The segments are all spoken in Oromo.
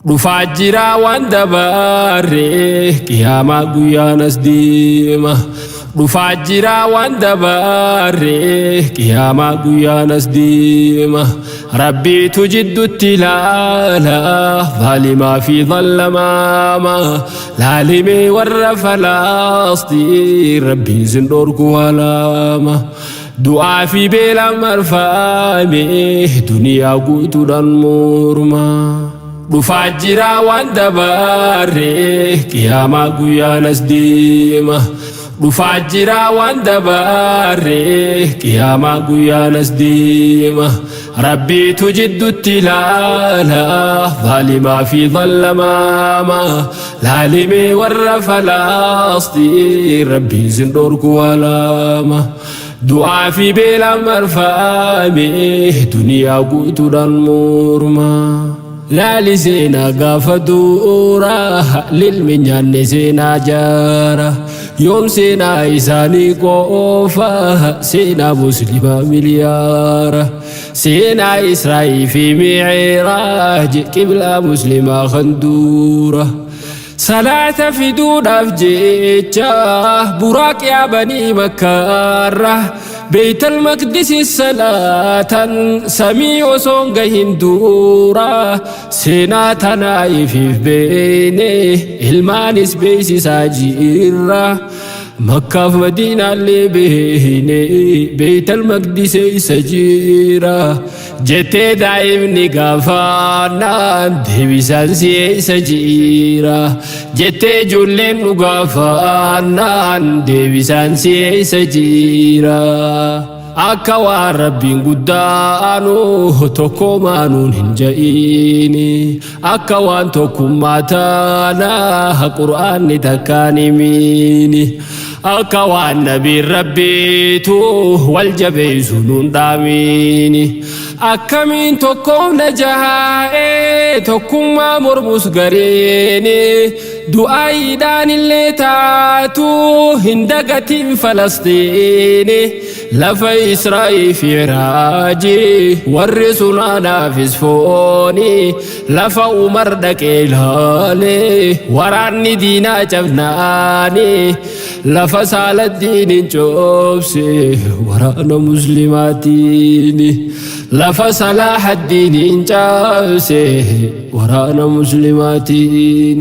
Dhufaa jira waan dabarre, qiyaamaa guyyaan as deema. Dhufaa jira waan dabarre, qiyaamaa guyyaan as deema. Rabbiitu jidduutti ilaala, zaalimaa fi zallamaama. Laalimee warra Falastiin, Rabbiin sin dhorku alaama. Du'aa fi beelaan marfame, duniyaa guutuudhaan morma. Dhufaa jira waan dabarre, qiyaamaa guyyaan as deema. Dhufaa jira waan dabarre, qiyaamaa guyyaan as deema. Rabbiitu jidduutti ilaala, zaalimaa fi zallamaama. Laalimee warra Falastiin, Rabbiin sin dhorku alaama. Du'aa fi beelaan marfame, duniyaa guutuudhaan morma. Laali seenaa gaafa duura, lilmi nyaanne seenaa jaara. Yoom seenaa isaanii qofa, seenaa Muslimaa miliyaara. Seenaa Israa'ii fi Mi'iraaj, qiblaa Muslimaa kan duura. Salaata fiduudhaaf jecha Buraaq yaabanii Makkaarra. Beeytal Maqdisi salaatan samii osoon gahin duura. Seenaa tanaa ifiif beene, ilmaanis beeysisaa jirra. Makkaaf Madiinaallee beene, Beeytal Maqdise isa jira jettee daa'imni gaafaannaan, deebisaan si eessa jira jettee ijoolleen nu gaafaannaan, deebisaan si eessa jira. Akka waan Rabbiin guddaanu tokko maanuun hin ja'iini, akka waan tokkummaa taanaa Qur'aanni takkaan himiini, akka waan nabiin Rabbiitu wal jabeessu nuun dhaamiini. Akkamiin tokkoomna jahaa'ee, tokkummaa mormus gareeni? Du'aayiidhaan illee taatu hin dagatiin Falastiini, lafa Israa'ii fi Iraaji, warri sunaanaafis fooni. Lafa Umar dhaqee ilaale, waraanni diinaa cabnaani. Lafa Saaladdiin hin coobse waraana Muslimaatiin, lafa Salaaḥaddiin hin cabse waraana Muslimaatiin.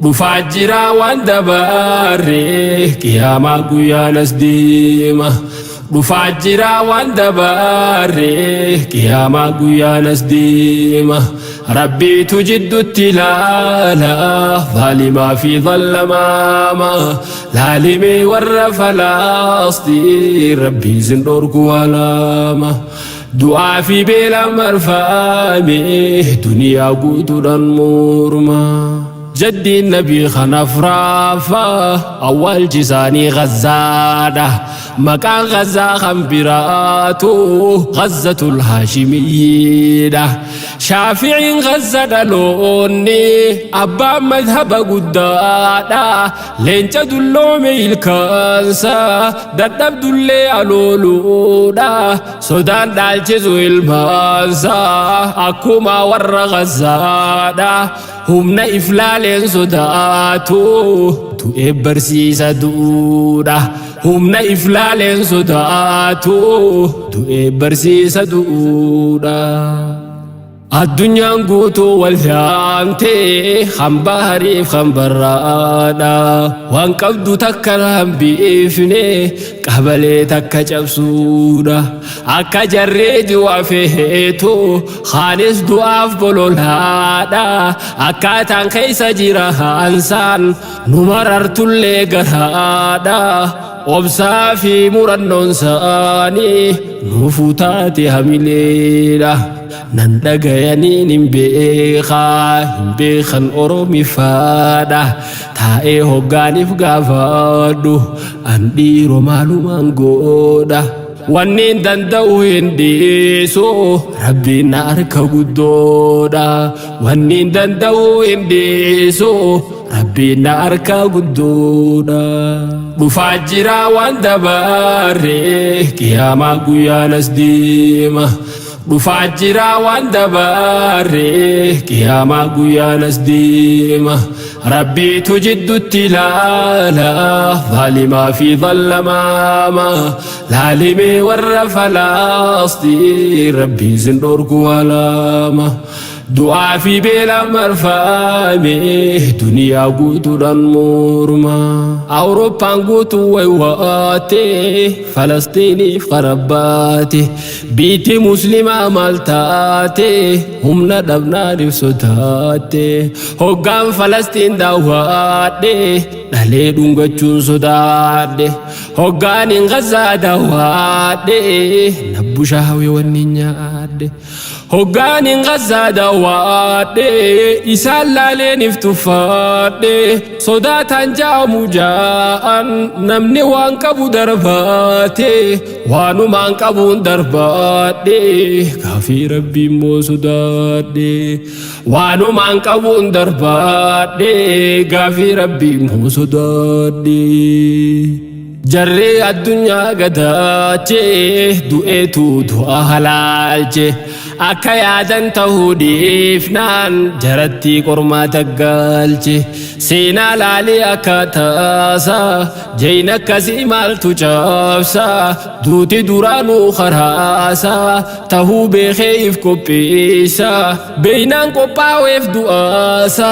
Dhufaa jira waan dabarre, qiyaamaa guyyaan as deema. Dhufaa jira waan dabarre, qiyaamaa guyyaan as deema. Rabbiitu jidduutti ilaala, zaalimaa fi zallamaama. Laalimee warra Falastiin, Rabbiin sin dhorku alaama. Du'aa fi beelaan marfame, duniyaa guutuudhaan morma. Jaddiin nabii kanaaf raafa, awwaalchi isaanii Ghazaadha. Maqaan Ghazaa kan biraatu Ghazatul Haashimiyyiidha. Shaaficiin Ghaza dhaloonni, abbaan madhaba guddaadha. Leenca dulloome ilkaansa dadhabdullee alooluudha. Sodaan dhaalchisu ilmaansa akkuma warra Ghazaadha. Humna iflaaleen sodaatu du'ee barsiisa du'uudha. Humna iflaaleen sodaatu du'ee barsiisa du'uudha. Addunyaan guutuu wal yaamtee, kan bahariif kan barraadha. Waan qabdu takka hambifne, qabalee takka cabsuudha. Akka jarree du'a feetu, kaanis du'aaf bololaadha. Akkaataan keessa jira hansaan nu marartullee garaadha. Obsaa fi murannoon saanii nuufuu taate hamileedha. Nan dhagayaniin hin beekaa, hin beekan Oromifaadha. Taa'ee hoggaaniif gaafadhu, an dhiiroo maalumaan godha? Wanni danda'u hin dhiisu, Rabbiin na harka guddoodha. Wanni danda'u hin dhiisu, Rabbiin na harka guddoodha. Dhufaa jira waan dabarre, qiyaamaa guyyaan as deema. Dhufaa jira waan dabarre, qiyaamaa guyyaan as deema. Rabbiitu jiddutti ilaala zaalimaa fi zallamaama. Laalimee warra Falastiin, Rabbiin sin dhorku alaama. Du'aa fi beela marfame, duniyaa guutuudhaan morma. Awurooppaan guutuu waywaate, Falastiiniif qarabbaate. Biitti Muslimaa maal taate? Humna dhabnaaniif sodaate. Hoggaan Falastiin daawwaadhe, dhalee dhungachuun sodaadhe. Hoggaan hin Gazaa daawwaadhe, nabbushaawee wanni nyaadhe. Hoggaan hin Gazaa daawwaadhe, isaan laaleeniif tuffaadhe. Sodaataan jaamu jaa'an, namni waan qabu darbaate. Waanumaan qabuun darbaadhe, gaafii Rabbii immoo sodaadhe. Waanumaan qabuun darbaadhe, gaafii Rabbii immoo sodaadhe. Jarree addunyaa gadaache, du'eetu du'a halaalche. Akka yaadan ta'uu dhiifnaan, jaratti qormaata galche. Seenaa laalee akka taasa, jayna akkasii maaltu cabsa? Duuti duraanuu karaasa tahuu beekee if qopheessa. Beeynaan qophaa'eef du'aasa,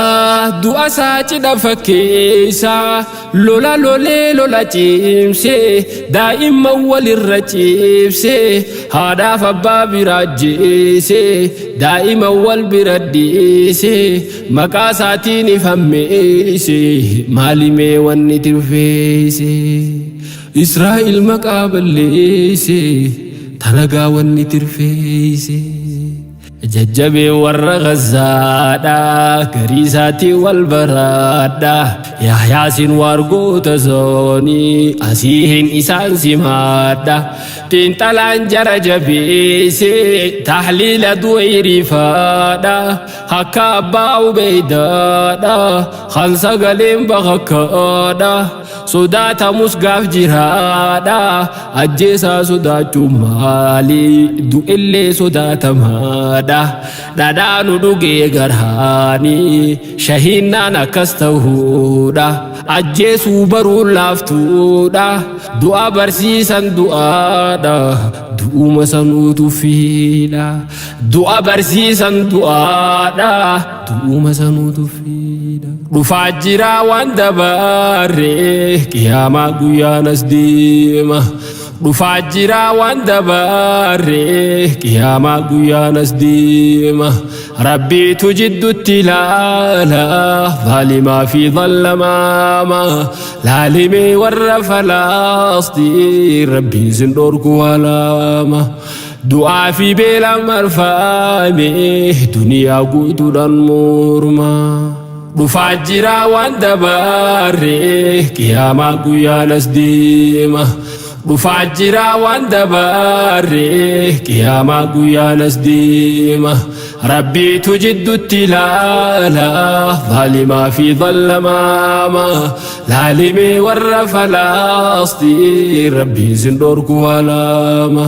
du'a isaa cidha fakkeessa. Lola lolee lola cimse, daa'imman walirra ciibse, haadhaaf abbaa bira jeese, daa'ima wal bira dhiise, maqaa isaatiin ifammeesse. Maalimee wanni tirfeesse? Israa'el maqaa balleesse, tanagaa wanni tirfeesse? Jajjabee warra Gazaadha, garii isaatii wal baraadha. Yaayaasin waargoota zoonii asiihin isaan simaadha. Xiinxalaan jara jabeesse, tahliila du'eerifaadha. Akka abbaa Ubeydaadha, kan sagaleen bakakkaadha. Sodaatamus gaaf jiraadha, ajjeesaa sodaachuun maali? Du'illee sodaatamaadha. Dhadhaanu dhugee garaani, shahiinnaan akkas ta'uudha. Ajjeesuu baruun laaftuudha, du'a barsiisan du'aadha. Du'uma sanuutu fiidha. Du'a barsiisan du'aadha, du'uma sanuutu fiidha. Dhufaa jira waan dabarre, qiyaamaa guyyaan as deema. Dhufaa jira waan dabarre, qiyaamaa guyyaan as deema. Rabbiitu jiddutti ilaala zaalimaa fi zallamaama. Laalimee warra Falastiin, Rabbiin sin dhorku alaama. Du'aa fi beela marfame, duniyaa guutuudhaan morma. Dhufaa jira waan dabarre, qiyaamaa guyyaan as deema. Dhufaa jira waan dabarre, qiyaamaa guyyaan as deema. Rabbiitu jiddutti ilaala zaalimaa fi zallamaama. Laalimee warra Falastiin, Rabbiin sin dhorku alaama.